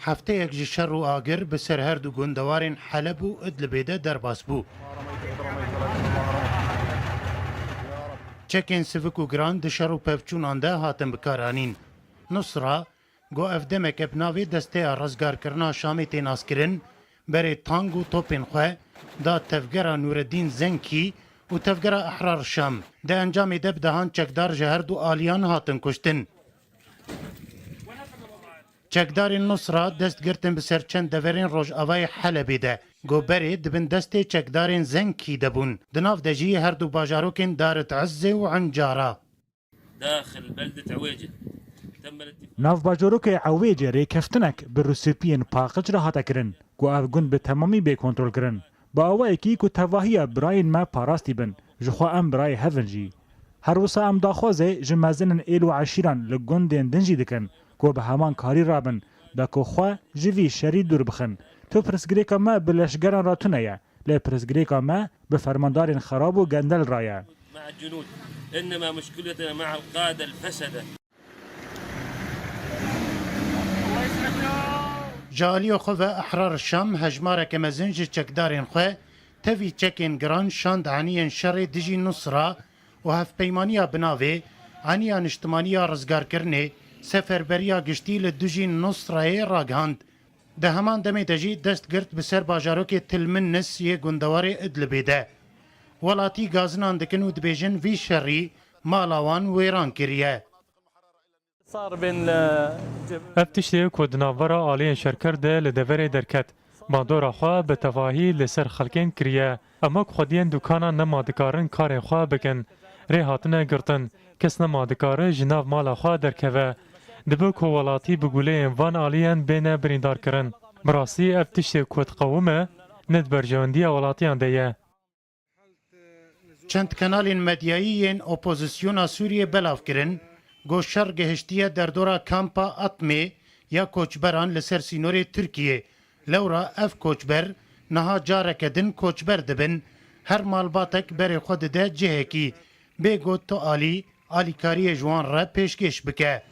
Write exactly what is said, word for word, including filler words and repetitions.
Hefteyek ji şer û agir bi ser her du gundewarên Heleb û Idlibê de derbas bû. Çekên sivik û giran di şer û pevçûnan de hatin bikaranîn. Nusra, ku ev demeke bi navê Desteya Rizgarkirina Şamê tê naskirin, berê tank û topên xwe da tevgera Nûreddîn Zenkî û tevgera Ehrar Şam. Di encamê de bi dehan çekdar ji her du aliyan hatin kuştin. Çekdarên Nusra dest girtin bi ser çend deverên rojavayê Helebê de, ku berê di bin destê çekdarên Zenkî de bûn. Di nav de jî her du bajarokên Darit Izzê û Encara. داخل بلدة عويجل. تم الاتفاق. Nav bajarokê Ewêcê rêkeftinek bi rûspiyên paqij re hate kirin, ku ev gund bi temamî bê kontrolkirin. Bi awayekî ku tevahiya birayên me parastî bin, ji xwe em birayê hev in jî. Her wisa em daxwazê ji mezinên êl û eşîran li gundên din jî dikin, ku bi heman karî rabin, be ku xwe ji vî şerî dûr bixin. Tu pirsgirêka me bi leşgeran re tune ye, lê pirsgirêka me bi fermandarên xerab û gendel re ye. مع الجنود. إنما مشكلتنا مع القادة الفسدة. Ji aliyê xwe ve Ehrar Şam hejmareke mezin ji çekdarên xwe tevî çekên giran şand eniyên şerê dijî Nusra û hevpeymaniya bi navê Eniya Niştimaniya Rizgarkirinê seferberiya giştî li dijî Nusrayê ragihand. Di heman demê de jî dest girt bi ser bajarokê Til Minnis yê gundewarê Idlibê de. Welatî gazinan dikin û dibêjin vî şerî mala wan wêran kiriye. صار بين ال- Ev tiştê ku di navbera aliyên şerker de li deverê derket, bandora xwe bi tevahî li ser xelkên kiriye. Ema ku xwediyên dûkanan nema dikarin karên xwe bikin, rê hatine girtin, kes nema dikare ji nav mala xwe derkeve. Dibe ku welatî bi guleyên van aliyan bêne birîndarkirin. Bi rastî ev tiştê ku diqewime, ne di berjewendiya welatiyan de ye. Çend kanalên medyayî yên opozisyona Sûriyê belav kirin, ku şer gihiştiye derdora kampa Atmê ya koçberan li ser sînorê Tirkiyê. Lewra ev koçber niha careke din koçber dibin. Her malbatek berê xwe dide cihekî. Bê ku tu alî, alîkariyê ji wan re pêşkêş bike.